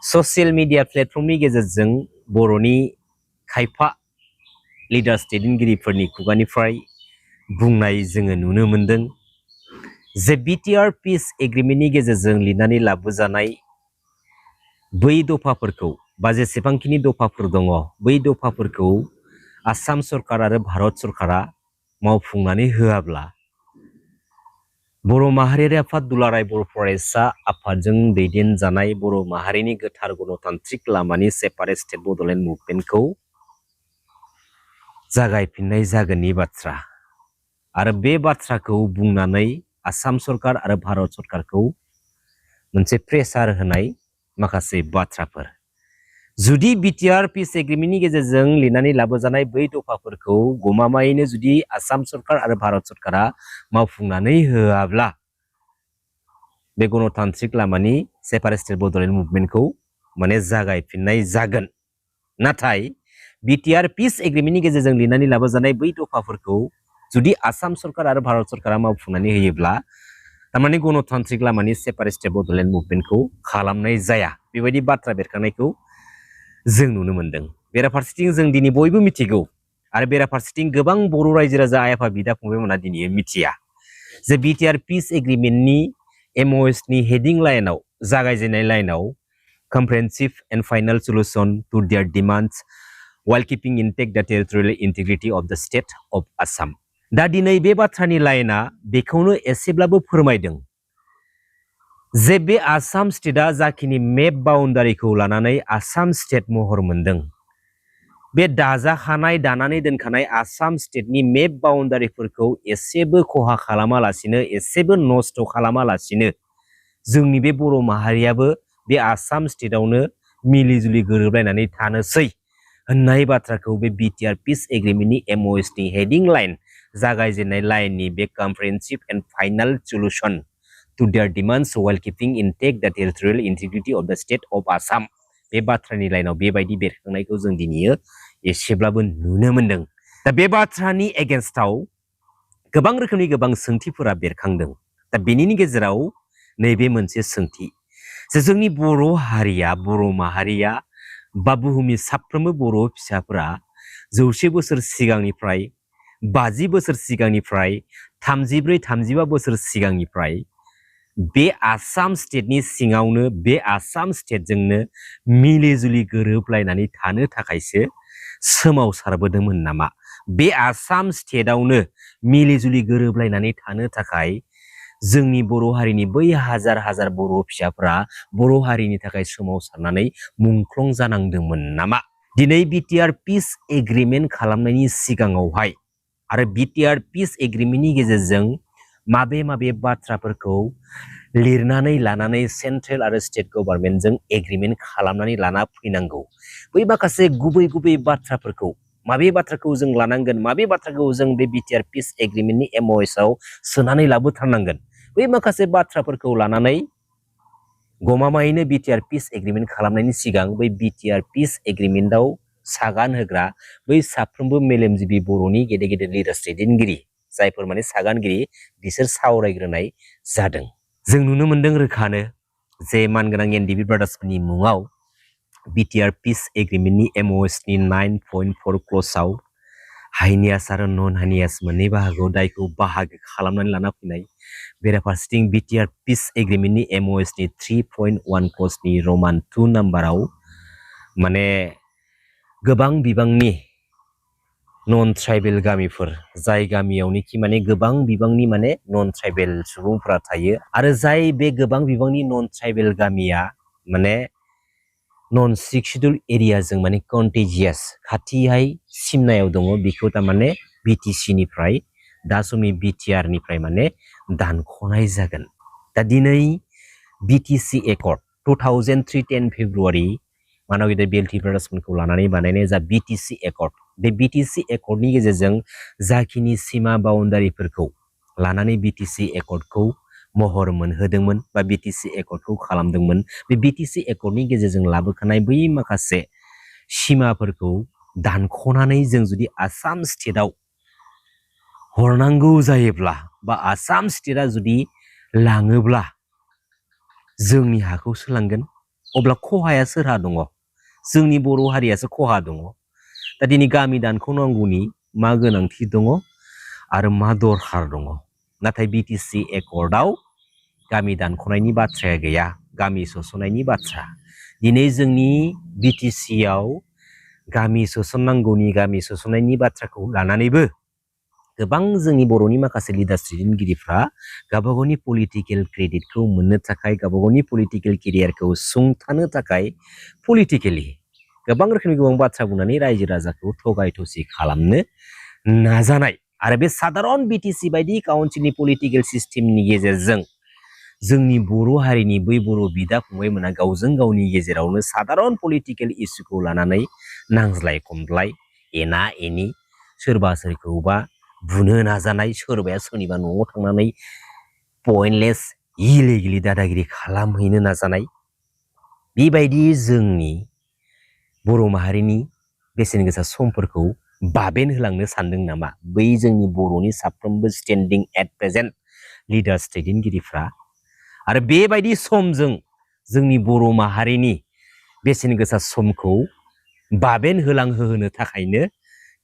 Social media प्लेटफर्मनि गेजेरजों बर'नि खायफा लिडार्स दैदेनगिरिफोरनि खुगानिफ्राय बुंनाय जोङो नुनो मोनदों जे बिटिआर पिस एग्रिमेन्टनि गेजेरजों लिरनानै लाबोजानाय बै दफाफोरखौ बा जेसेबांखिनि दफाफोर दङ बै दफाफोरखौ आसाम सरकार आरो भारत सरकारा मावफुंनानै होआब्ला बर' माहारियारि आफाद दुलाराय बर' फरायसा आफादजों दैदेनजानाय बर' माहारिनि गोथार गणतान्त्रिक लामानि सेपारेट स्टेट बड'लेण्ड मुभमेन्टखौ जागायफिननाय जागोननि बाथ्रा आरो बे बाथ्राखौ बुंनानै आसाम सरकार आरो भारत सरकारखौ मोनसे प्रेसार होनाय माखासे बाथ्राफोर जुदि बिटिआर पिस एग्रिमेन्टनि गेजेरजों लिरनानै लाबोजानाय बै दफाफोरखौ गमामायैनो जुदि आसाम सरकार आरो भारत सरकारा मावफुंनानै होआब्ला बे गणतान्त्रिक लामानि सेपारेट स्टेट बड'लेण्ड मुभमेन्टखौ माने जागायफिननाय जागोन नाथाय बिटिआर पिस एग्रिमेन्टनि गेजेरजों लिरनानै लाबोजानाय बै दफाफोरखौ जुदि आसाम सरकार आरो भारत सरकारा मावफुंनानै होयोब्ला तारमाने गणतान्त्रिक लामानि सेपारेट स्टेट बड'लेण्ड मुभमेन्टखौ खालामनाय जाया बेबायदि बाथ्रा बेरखांनायखौ जों नुनो मोनदों बेराफारसेथिं जों दिनै बयबो मिथिगौ आरो बेराफारसेथिं गोबां बर' रायजो राजा आइ आफा बिदा फंबायमोना दिनै मिथिया जे बिटिआर पिस एग्रिमेन्टनि एमअएसनि हेडिं लाइनाव जागायजेननाय लाइनाव comprehensive and final solution to their demands while keeping intact the territorial integrity of the state of Assam. दा दिनै बे बाथ्रानि लाइना बेखौनो एसेब्लाबो फोरमायदों जे बे आसाम स्टेटआ जाखिनि मेप बाउन्डारिखौ लानानै आसाम स्टेट महर मोनदों बे दाजाखानाय दानानै दोनखानाय आसाम स्टेटनि मेप बाउन्डारिफोरखौ एसेबो खहा खालामालासिनो एसेबो नस्थ' खालामालासिनो जोंनि बे बर' माहारियाबो बे आसाम स्टेटआवनो मिलिजुलि गोरोबलायनानै थानोसै होननाय बाथ्राखौ बे बिटिआर पिस एग्रिमेन्टनि एमअएसनि हेडिं लाइन जागायजेननाय लाइननि बे comprehensive and final solution to their demands while keeping intact the territorial integrity of the state of Assam बे बाथ्रानि लाइनाव बेबायदि बेरखांनायखौ जों दिनै एसेब्लाबो नुनो मोनदों दा बे बाथ्रानि एगेन्स्टआव गोबां रोखोमनि गोबां सोंथिफोरा बेरखांदों दा बेनिनि गेजेराव नैबे मोनसे सोंथि जे जोंनि बर' हारिया बर' माहारिया बा बुहुमनि साफ्रोमबो बर' फिसाफोरा 100 बोसोर सिगांनिफ्राय 50 बोसोर सिगांनिफ्राय 34-35 बोसोर सिगांनिफ्राय बे आसाम स्टेटनि सिङावनो बे आसाम स्टेटजोंनो मिलिजुलि गोरोबलायनानै थानो थाखायसो सोमावसारबोदोंमोन नामा बे आसाम स्टेटआवनो मिलिजुलि गोरोबलायनानै थानो थाखाय जोंनि बर' हारिनि बै हाजार हाजार बर' फिसाफोरा बर' हारिनि थाखाय सोमावसारनानै मुंख्लं जानांदोंमोन नामा दिनै बिटिआर पिस एग्रिमेन्ट खालामनायनि सिगाङावहाय आरो बिटिआर पिस एग्रिमेन्टनि गेजेरजों माबे माबे बाथ्राफोरखौ लिरनानै लानानै सेन्ट्रेल आरो स्टेट गभर्नमेन्टजों एग्रिमेन्ट खालामनानै लाना फैनांगौ बै माखासे गुबै गुबै बाथ्राफोरखौ माबे बाथ्राखौ जों लानांगोन माबे बाथ्राखौ जों बे बिटिआर पिस एग्रिमेन्टनि एमअएसआव सोनानै लाबोथारनांगोन बै माखासे बाथ्राफोरखौ लानानै गमामायैनो बिटिआर पिस एग्रिमेन्ट खालामनायनि सिगां बै बिटिआर पिस एग्रिमेन्टआव सागान होग्रा बै साफ्रोमबो मेलेमजिबि बर'नि गेदेर गेदेर लिडार्स दैदेनगिरि जायफोर माने सागानगिरि बिसोर सावरायग्रोनाय जादों जों नुनो मोनदों रोखानो जे मानगोनां एनडिबि ब्रादार्सफोरनि मुङाव बिटिआर पिस एग्रिमेन्टनि एमअएसनि 9.4 क्लजआव हाइनियास आरो नन हाइनियास मोननै बाहागोआव दायखौ बाहागो खालामनानै लाना फैनाय बेराफारसेथिं बिटिआर पिस एग्रिमेन्टनि एमअएसनि 3.1 क्लजनि रमान 2 नाम्बाराव माने गोबां बिबांनि नन ट्राइबेल गामिफोर जाय गामियावनोखि माने गोबां बिबांनि माने नन ट्राइबेल सुबुंफोरा थायो आरो जाय बे गोबां बिबांनि नन ट्राइबेल गामिया माने नन सिक्सुडल एरियाजों माने कन्टेजियास खाथिहाय सिमनायाव दङ बेखौ थारमाने बिटिसि निफ्राय दा समनि बिटिआर निफ्राय माने दानख'नाय जागोन दा दिनै बिटिसि एकर्ड 2003 10 फेब्रुवारि मानव गेदेर बिएलटि ब्रादार्सफोरखौ लानानै बानायनाय जा बिटिसि एकर्ड बे बिटिसि एकर्डनि गेजेरजों जाखिनि सीमा बाउन्डारिफोरखौ लानानै बिटिसि एकर्डखौ महर मोनहोदोंमोन बा बिटिसि एकर्डखौ खालामदोंमोन बे बिटिसि एकर्डनि गेजेरजों लाबोखानाय बै माखासे सीमाफोरखौ दानख'नानै जों जुदि आसाम स्टेटआव हरनांगौ जायोब्ला बा आसाम स्टेटआ जुदि लाङोब्ला जोंनि हाखौ सोलांगोन अब्ला खहाया सोरहा दङ? जोंनि बर' हारियासो खहा दङ। दा दिनै गामि दानखौ नांगौनि मा गोनांथि दङ आरो मा दरखार दङ? नाथाय बिटिसि एकर्डआव गामि दानख'नायनि बाथ्राया गैया, गामि सोस'नायनि बाथ्रा। दिनै जोंनि बिटिसिआव गामि सोसननांगौनि, गामि सोसननायनि बाथ्राखौ लानानैबो गोबां जोंनि बर'नि माखासे लिडार्स दैदेनगिरिफ्रा गावबा गावनि पलिटिकेल क्रेडिटखौ मोननो थाखाय, गावबा गावनि पलिटिकेल केरियारखौ सुंथानो थाखाय पलिटिकेलि गोबां रोखोमनि गोबां बाथ्रा बुंनानै रायजो राजाखौ थगाय थसि खालामनो नाजानाय आरो बे साधारन बिटिसि बायदि काउन्सिलनि पलिटिकेल सिस्टेमनि गेजेरजों जोंनि बर' हारिनि बै बर' बिदा फंबायमोना गावजों गावनि गेजेरावनो साधारन पलिटिकेल इस्युखौ लानानै नांज्लाय खमज्लाय, एना एनि, सोरबा सोरखौबा बुनो नाजानाय, सोरबाया सोरनिबा न'आव थांनानै पइन्टलेस इलिगेलि दादागिरि खालामहैनो नाजानाय, बेबायदि जोंनि बर' माहारिनि बेसेन गोसा समफोरखौ बाबेन होलांनो सानदों नामा बै जोंनि बर'नि साफ्रोमबो स्टेन्डिं एट प्रेजेन्ट लिडार्स दैदेनगिरिफ्रा? आरो बेबायदि समजों जोंनि बर' माहारिनि बेसेन गोसा समखौ बाबेन होलांहोनो थाखायनो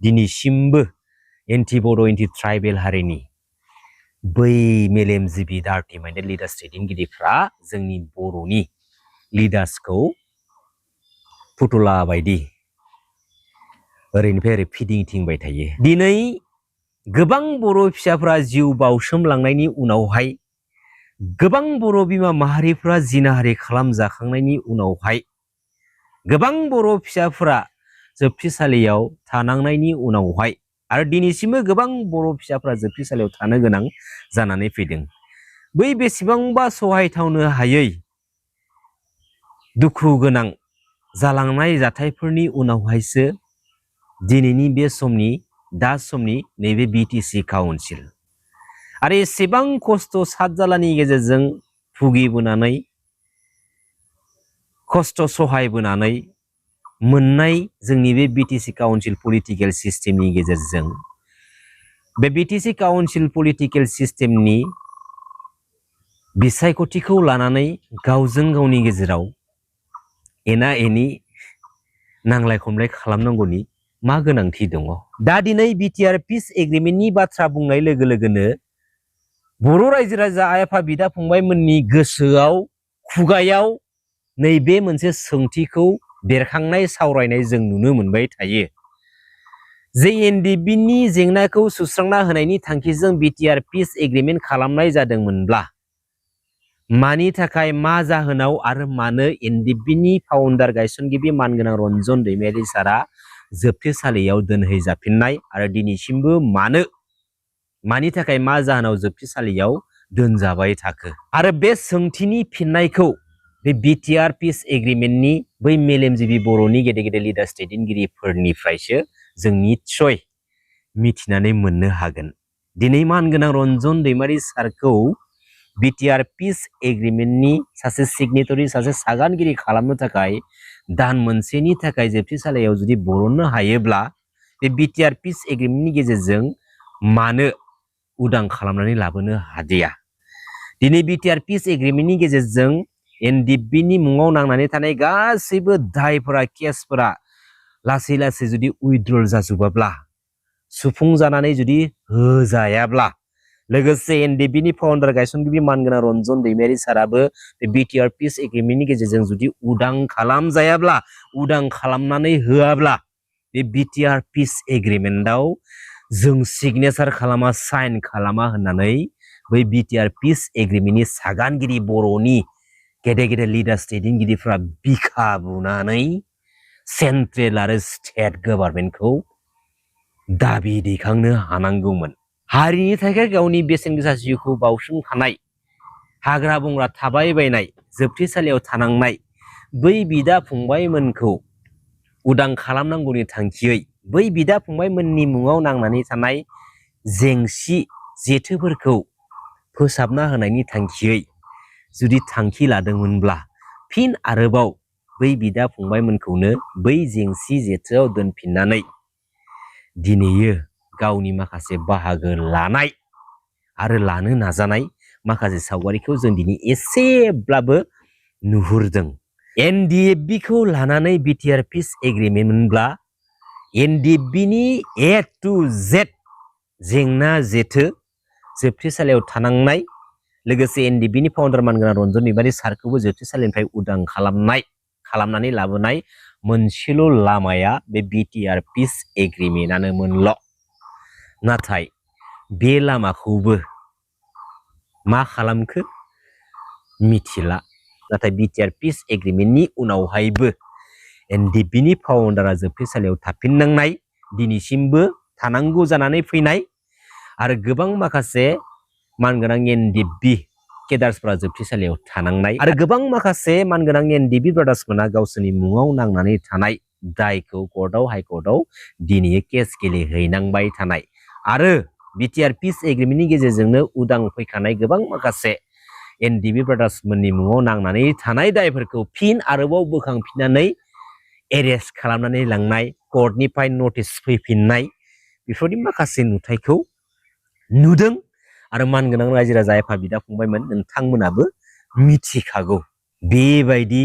दिनैसिमबो एन्टि बर' एन्टि ट्राइबेल हारिनि बै मेलेमजिबि डार्टि माइन्डेड लिडार्स दैदेनगिरिफ्रा जोंनि बर'नि लिडार्सखौ फुथुला बायदि ओरैनिफ्राय ओरै फिदिंथिंबाय थायो। दिनै गोबां बर' फिसाफ्रा जिउ बाउसोमलांनायनि उनावहाय, गोबां बर' बिमा माहारिफ्रा जिनाहारि खालामजाखांनायनि उनावहाय, गोबां बर' फिसाफ्रा जोबथेसालियाव थानांनायनि उनावहाय आरो दिनैसिमबो गोबां बर' फिसाफ्रा जोबथेसालियाव थानो गोनां जानानै फैदों। बै बेसेबांबा सहायथावनो हायै दुखु गोनां जालांनाय जाथायफोरनि उनावहायसो दिनैनि बे समनि, दा समनि नैबे बिटिसि काउन्सिल आरो एसेबां खस्थ' सातजालानि गेजेरजों भुगिबोनानै, खस्थ' सहायबोनानै मोननाय जोंनि बे बिटिसि काउन्सिल पलिटिकेल सिस्टेमनि गेजेरजों बे बिटिसि काउन्सिल पलिटिकेल सिस्टेमनि बिसायख'थिखौ लानानै गावजों गावनि गेजेराव एना एनि, नांलाय खमलाय खालामनांगौनि मा गोनांथि दङ? दा दिनै बिटिआर पिस एग्रिमेन्टनि बाथ्रा बुंनाय लोगो लोगोनो बर' रायजो राजा आइ आफा बिदा फंबायमोननि गोसोआव, खुगायाव नैबे मोनसे सोंथिखौ बेरखांनाय, सावरायनाय जों नुनो मोनबाय थायो जे एनडिपिनि जेंनाखौ सुस्रांना होनायनि थांखिजों बिटिआर पिस एग्रिमेन्ट खालामनाय जादोंमोनब्ला मानि थाखाय, मा जाहोनाव आरो मानो एनडिपिनि फाउन्डार गायसनगिरि मानगोनां रन्जन दैमारि सारा जोबथेसालियाव दोनहैजाफिननाय आरो दिनैसिमबो मानि थाखाय, मा जाहोनाव जोबथेसालियाव दोनजाबाय थाखो? आरो बे सोंथिनि फिननायखौ बे बिटिआर पिस एग्रिमेन्टनि बै मेलेमजिबि बर'नि गेदेर गेदेर लिडार्स दैदेनगिरिफोरनिफ्रायसो जों निस्सय मिथिनानै मोननो हागोन। दिनै मानगोनां रन्जन दैमारि सारखौ बिटिआर पिस एग्रिमेन्टनि सासे सिगनेटरि, सासे सागानगिरि खालामनो थाखाय दान मोनसेनि थाखाय जोबथेसालियाव जुदि बरननो हायोब्ला बे बिटिआर पिस एग्रिमेन्टनि गेजेरजों मानो उदां खालामनानै लाबोनो हादिया? दिनै बिटिआर पिस एग्रिमेन्टनि गेजेरजों एनडिपिनि मुङाव नांनानै थानाय गासैबो दायफोरा, केसफोरा लासै लासै जुदि उइथड्रल जाजोबाब्ला, सुफुंजानानै जुदि होजायाब्ला, लोगोसे एनडिपिनि फाउन्डार गायसनगिरि मानगोनां रन्जन दैमारि साराबो बे बिटिआर पिस एग्रिमेन्टनि गेजेरजों जुदि उदां खालामजायाब्ला, उदां खालामनानै होआब्ला बे बिटिआर पिस एग्रिमेन्टआव जों सिगनेचार खालामा, साइन खालामा होननानै बै बिटिआर पिस एग्रिमेन्टनि सागानगिरि बर'नि गेदेर गेदेर लिडार्स दैदेनगिरिफ्रा बिखा बुनानै सेन्ट्रेल आरो स्टेट गभर्नमेन्टखौ दाबि दैखांनो हानांगौमोन। हारिनि थाखाय गावनि बेसेन गोसा जिउखौ बाउसोमखानाय, हाग्रा बंग्रा थाबायबायनाय, जोबथेसालियाव थानांनाय बै बिदा फंबायमोनखौ उदां खालामनांगौनि थांखियै, बै बिदा फंबायमोननि मुङाव नांनानै थानाय जेंसि जेथोफोरखौ फोसाबना होनायनि थांखियै जुदि थांखि लादोंमोनब्ला फिन आरोबाव बै बिदा फंबायमोनखौनो बै जेंसि जेथोआव दोनफिननानै दिनैयो गावनि माखासे बाहागो लानाय आरो लानो नाजानाय माखासे सावगारिखौ जों दिनै एसेब्लाबो नुहुरदों। NDFB खौ लानानै बिटिआर पिस एग्रिमेन्ट मोनब्ला NDFB नि A to Z जेंना जेथो जोबथेसालियाव थानांनाय लोगोसे NDFB नि फाउन्डार मानगोनां रन्जन दैमारि सारखौबो जोबथेसालिनिफ्राय उदां खालामनानै लाबोनाय मोनसेल' लामाया बे बिटिआर पिस एग्रिमेन्टआनो मोनल'। नाथाय बे लामाखौबो मा खालामखो मिथिला। नाथाय बिटिआर पिस एग्रिमेन्टनि उनावहायबो NDFB नि फाउन्डारा जोबथेसालियाव थाफिननांनाय दिनैसिमबो थानांगौ जानानै फैनाय आरो गोबां माखासे मानगोनां NDFB केडार्सफोरा जोबथेसालियाव थानांनाय आरो गोबां माखासे मानगोनां NDFB ब्रादार्सफोरा गावसोरनि मुङाव नांनानै थानाय दायखौ कर्टआव हाइकर्टआव दिनै केस गेलेहैनांबाय थानाय आरो बिटिआर पिस एग्रिमेन्टनि गेजेरजोंनो उदां फैखानाय गोबां माखासे NDFB ब्रादार्सफोरनि मुङाव नांनानै थानाय दायफोरखौ फिन आरोबाव बोखांफिननानै एरेस्ट खालामनानै लांनाय कर्टनिफ्राय नटिस फैफिननाय बेफोरनि माखासे नुथायखौ नुदों आरो मानगोनां रायजो राजा एफा बिदा फंबायमोन नोंथांमोनाबो मिथिखागौ। बेबायदि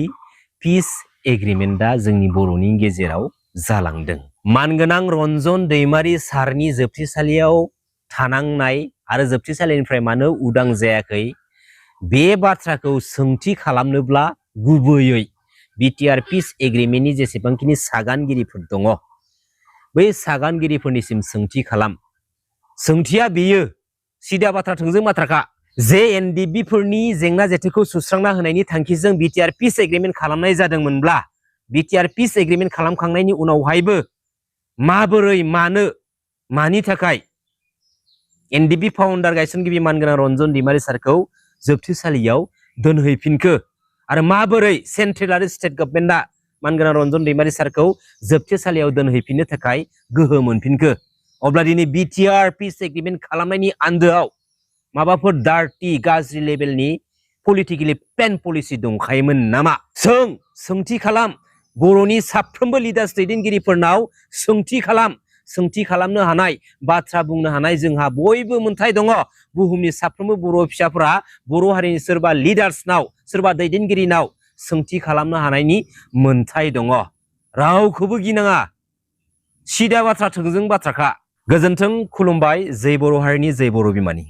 पिस एग्रिमेन्टआ जोंनि बर'नि गेजेराव जालांदों। मानगोनां रन्जन दैमारि सारनि जोबथेसालियाव थानांनाय आरो जोबथेसालिनिफ्राय मानो उदां जायाखै बे बाथ्राखौ सोंथि खालामनोब्ला गुबैयै बिटिआर पिस एग्रिमेन्टनि जेसेबांखिनि सागानगिरिफोर दङ बै सागानगिरिफोरनिसिम सोंथि खालाम। सोंथिया बेयो सिदा बाथ्रा थोंजों बाथ्राखा जे NDFB फोरनि जेंना जेथोखौ सुस्रांना होनायनि थांखिजों बिटिआर पिस एग्रिमेन्ट खालामनाय जादोंमोनब्ला बिटिआर पिस एग्रिमेन्ट खालामखांनायनि उनावहायबो माबोरै मानो मानि थाखाय NDFB फाउन्डार गायसनगिरि मानगोनां रन्जन दैमारि सारखौ जोबथेसालियाव दोनहैफिनखो आरो माबोरै सेन्ट्रेल आरो स्टेट गभर्नमेन्टआ मानगोनां रन्जन दैमारि सारखौ जोबथेसालियाव दोनहैफिननो थाखाय गोहो मोनफिनखो। अब्ला दिनै बिटिआर पिस एग्रिमेन्ट खालामनायनि आन्दोआव माबाफोर डार्टि गाज्रि लेभेलनि पलिटिकेलि प्लेन पलिसि दंखायोमोन नामा? सोंथि खालाम। बर'नि साफ्रोमबो लिडार्स दैदेनगिरिफोरनाव सोंथि खालाम। सोंथि खालामनो हानाय बाथ्रा बुंनो हानाय जोंहा बयबो मोन्थाय दङ। बुहुमनि साफ्रोमबो बर' फिसाफोरा बर' हारिनि सोरबा लिडार्सनाव सोरबा दैदेनगिरिनाव सोंथि खालामनो हानायनि मोन्थाय दङ। रावखौबो गिनाङा। सिदा बाथ्रा थोंजों बाथ्राखा। गोजोन्थों, खुलुमबाय। जै बर' हारिनि जै बर' बिमानि।